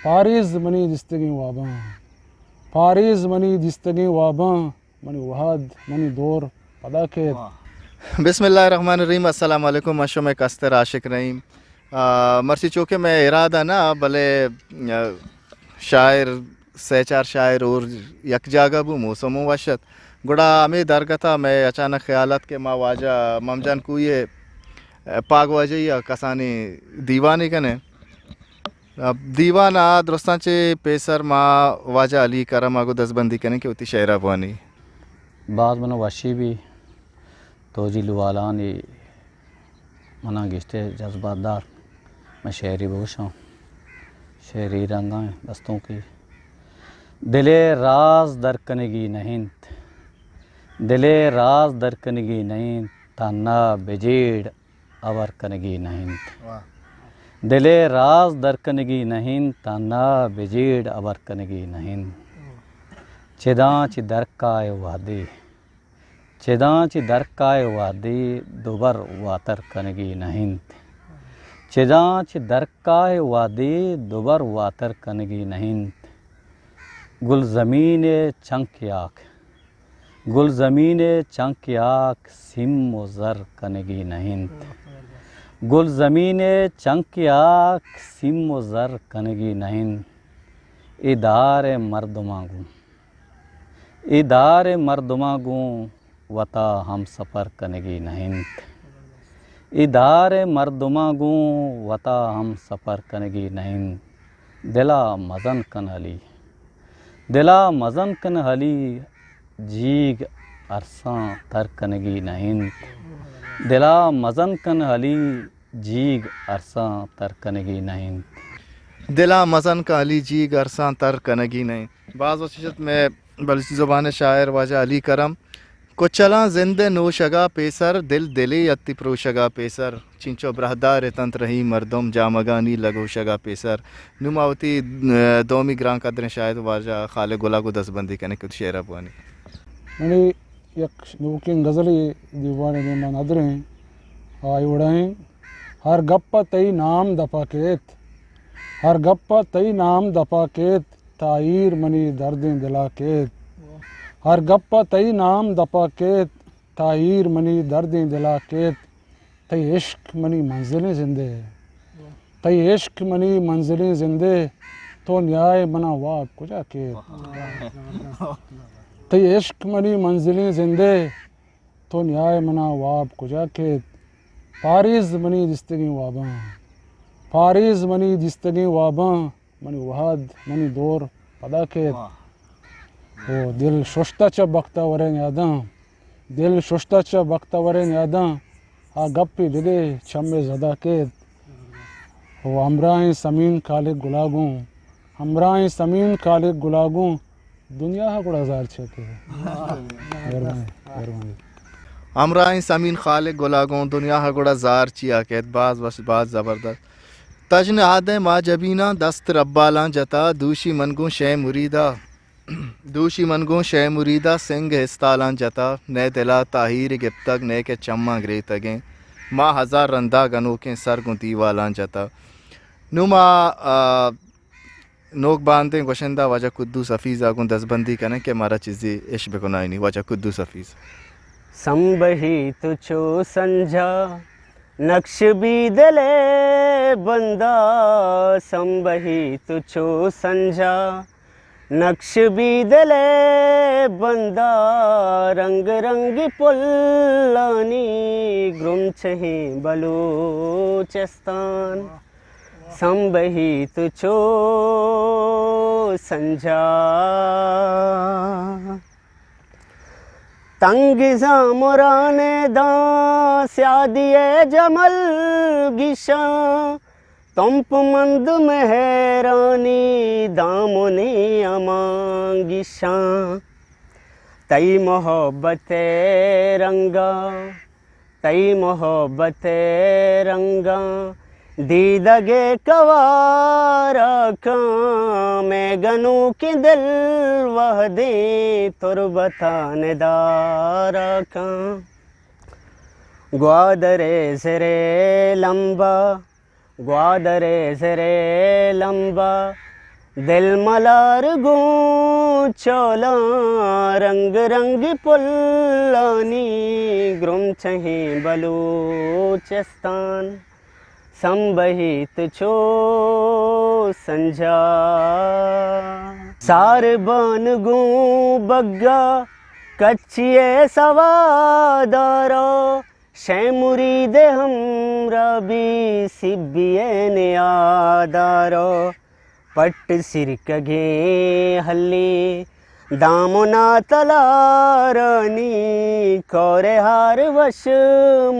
پاریز منی دیستگیں واباں، پاریز منی دیستگیں واباں، منی وہد، منی دور پدا کیت۔ بسم اللہ الرحمن الرحیم۔ السلام علیکم، من شمئے کستر عاشق رحیم۔ آ، مرچی چوکہ مئے ارادہ نہ، بلے، آ، شاعر، سہ چار شاعر اور یک جاگہ بو، موسم وش ات۔ گڑا ہمے درگت ء مئے اچانک خیال ات کہ ما واجہ ممجان کوئی ء پاگ واجہی ء کسانیں دیوانے کنیں۔ دیوان ء درستاں چہ پیسر ما واجہ علی کرم ء گوں دزبندی کنیں کہ وتی شعر ء بوانی۔ باز من وشی بی تو جی لوالانی منا گیشتر جذبات دار۔ من شعری بگوشاں، شعری رنگاں دستوں کی دلے راز در کنگی نہ انت، دلے راز در کنگی نہ انت، تہنا بجیڑ ابر کنگی نہ انت۔ واہ۔ دلے راز در کنگی نہ انت، تہنا بجیڑ ابر کنگی نہ انت۔ چداں چہ درکائے وہدے، چداں چہ درکائے وہدے دوبر واتر کنگی نہ انت۔ چداں چہ درکائے وہدے دوبر واتر کنگی نہ انت۔ گلزمین ء چنک یاک، گلزمین ء چنک یاک سیم و زر کنگی نہ انت۔ گلزمین ء چنک یاک سیم و زر کنگی نہ انت۔ اے دار ء مردماں گوں، اے دار ء مردماں گوں وتا ہم سفر کنگی نہ انت۔ اے دار ء مردماں گوں وتا ہم سفر کنگی نہ انت۔ دلا مزن کن علی، دلا مزن کن علی، جیگ ارساں تر کنگی نہ انت۔ دلا مزن کن علی، جیگ ارساں تر کنگی نہ انت۔ دلا مزن کن علی، جیگ ارساں تر کنگی نہ انت۔ باز وش ات مئے بلوچی زبان ء شاعر واجہ علی کرم۔ کچلاں زند ء نوشگ ء پیسر، دل دلے اتی پروشگ ء پیسر۔ چنچو براہدار اتنت رحیم مردم، جامگانی لگوشگ ء پیسر۔ نوں ما وتی، ء، دومی گران قدریں شاعر واجہ خالق گل ء گوں دزبندی کنیں کہ وتی شعر ء بوانی۔ منی یک نوکیں غزلے دیوان ء دیما ندریں، آئی وڑا ایں: ہر گپ ء تئی نام دپ ء کیت، ہر گپ ء تئی نام دپ ء کیت، تاہیر منی دردیں دل ء کیت۔ ہر گپ ء تئی نام دپ ء کیت، تاہیر منی دردیں دل ء کیت۔ تئی عشق منی منزلیں زندے، تئی عشق منی منزلیں زندے، تو نیائے منا واب کجا کیت؟ تئی عشق منی منزلیں زندے، تو نیائے منا واب کجا کیت؟ پاریز منی دیستگیں واباں، پاریز منی دیستگیں واباں، منی وہد، منی دور پدا کیت۔ واہ۔ او دل ششتہ چہ بختوریں نیاداں، دل ششتہ چہ بختوریں نیاداں، آ گپی دگے چمے زدا کیت۔ او ہمراہیں سمین خالق گلاگوں، ہمراہیں سمین خالق گلاگوں، دنیا ء گڑا زار چیا کیت؟ مہربانی، مہربانی۔ ہمراہیں سمین خالق گلاگوں، دنیا ء گڑا زار چیا کیت؟ باز وش، باز زبردست۔ تژن آدم آ جبیناں، دست ربالاں جتا، دوشی من گوں شے مریدا، دوشی من گوں شے مریدا، سنگ استالاں جتا، نئے دلا تاہیر گپتگ، نئے کہ چماں گریتگیں، ما ہزار رندا گنوکیں، سر گوں دیوالاں جتا۔ نوں ما، آ، نوک باندیں گوشندہ واجہ قدوس حفیظ ء گوں دزبندی کنیں کہ مارا چیزے اش بکنائینی۔ واجہ قدوس حفیظ۔ سمبہی تو چو سنجا نقش بی دل ء بندا، سمبہی تو چو سنجا نقش بی دل ء بندا، رنگ رنگ پلانی گرمچہیں بلوچستان۔ سمبہی تو چو سنجا۔ تنگ زامران داں سیادی ء جمل گیشاں، تمپ مند مہرانی دامنی امان گیشاں۔ تئی محبت ء رنگا، تئی محبت ء رنگاں دیدگ ء کوارا کاں، مئے گنوکیں دل وہدیں تربتاں ندارا کاں۔ گوادر ء زر ء لمبا، گوادر ء زر ء لمبا، دل ملار گوں چولاں، رنگ رنگ پلانی، گرم چہیں بلوچستان، سمبہیت چو سنجا۔ ساربان گوں بگا کچی ءِ سوادارو، شے مرید ءِ ہمراہ بی سبی ءِ نیادارو۔ پٹ سرکگیں ہلی دامنا تلارانی، کور ہار وش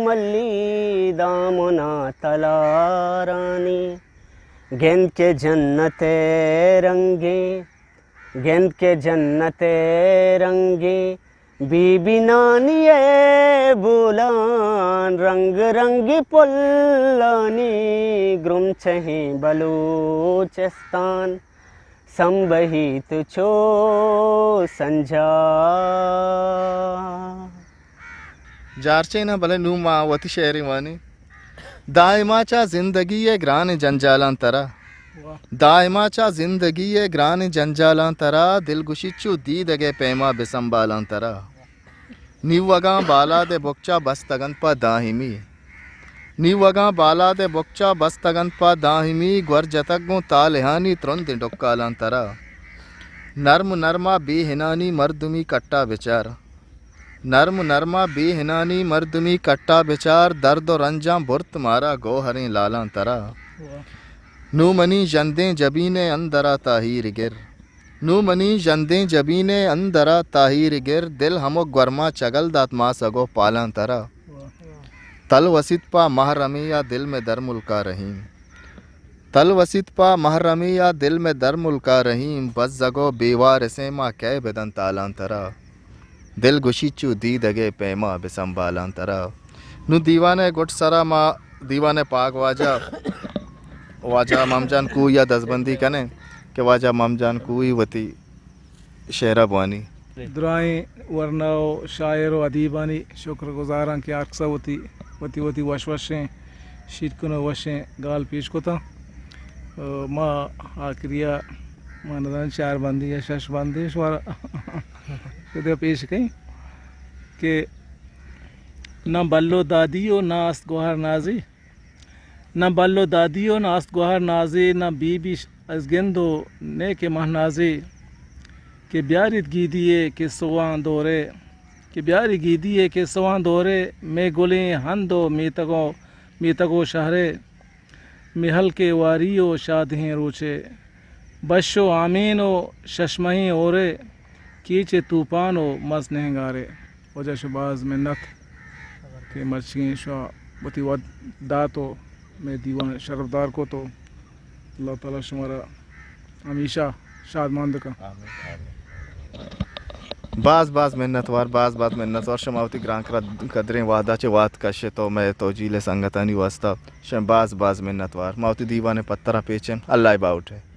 ملی دامنا تلارانی۔ گند کہ جنت ءِ رنگیں، گند کہ جنت ءِ رنگیں، بی بی نانی ءِ بولان، رنگ رنگ پلانی، گرم چہیں بلوچستان، سمبہیت چو سنجا۔ جارچین ءَ، بلے نوں ما وتی شعرے وانیں۔ دائما چہ زندگی ءِ گرانیں جنجالاں ترا۔ واہ۔ دائما چہ زندگی ءِ گرانیں جنجالاں ترا، دلگوشی چو دیدگ ءِ پیما بہ سنبھالاں ترا۔ نیوگاں بالاد ءِ بکچا بستگ انت پہ دائمی۔ نیوگاں بالاد ءِ بکچا بستگ انت پہ دائمی، گور جتگ گوں تالہانی ترندیں ڈکالاں ترا۔ نرم نرما بے ہنانی مردمی کٹا بچار۔ نرم نرما بے ہنانی مردمی کٹا بچار، درد و رنجاں برت مارا گوہریں لالاں ترا۔ واہ۔ نوں منی ژندیں جبین ءِ اندرا تاہیر گر۔ نوں منی ژندیں جبین ءِ اندرا تاہیر گر، دل ہمک گورما چگل دات ماسگ و پالاں ترا۔ واہ۔ تلوسیت پہ محرمی ءَ دل مئے درملکا رحیم۔ تلوسیت پہ محرمی ءَ دل مئے درملکا رحیم، بزگ و بے وارثیں ما کئے بدنت آلاں ترا۔ دلگوشی چو دیدگ ءِ پیما بہ سنبھالاں ترا۔ نوں دیوان ءِ گڈ سرا ما دیوان ءِ پاگ واجہ، واجہ مام جان کوئی ءَ دزبندی کنیں کہ واجہ مام جان کوئی وتی شعر ءَ بوانی۔ درائیں ورنا و شاعر و ادیبانی شکر گزاراں کہ ہرکسا وتی، وتی، وتی وش وشیں شیرکن و وشیں گال پیش کتاں۔ ما آخری ءَ، ما نزاناں چار بندی یا شش بندی شمارا شدہ پیش کئیں کہ نہ بلو دادی و نہ است گوہر نازی، نہ بلو دادی و نہ است گوہر نازی، نہ بی بی ازگند و نیک مہنازی، کہ بیاریت گیدی ءِ کہ سواں دورے، کہ بیاری گیدی ءِ کہ سواں دورے، مے گلیں ہند و میتگ و، میتگ و شہرے، مے ہلکے واری و شادہیں روچے، بش و آمین و ششمہیں ہورے، کیچ ءِ توپان و مز نہنگارے۔ واجہ شو باز منت کہ مرچیگیں شو وتی وت دات و مئے دیوان شرفدار کت و اللہ تعالی شمارا ہمیشہ شادماند کن۔ باز باز منتوار، باز باز منتوار شما وتی گران قدریں وہدا چہ وہد کشت و مئے توجیل سنگتانی واسطہ شما باز باز منتوار۔ ما وتی دیوان پترا پیچیں۔ اللہ باوٹے۔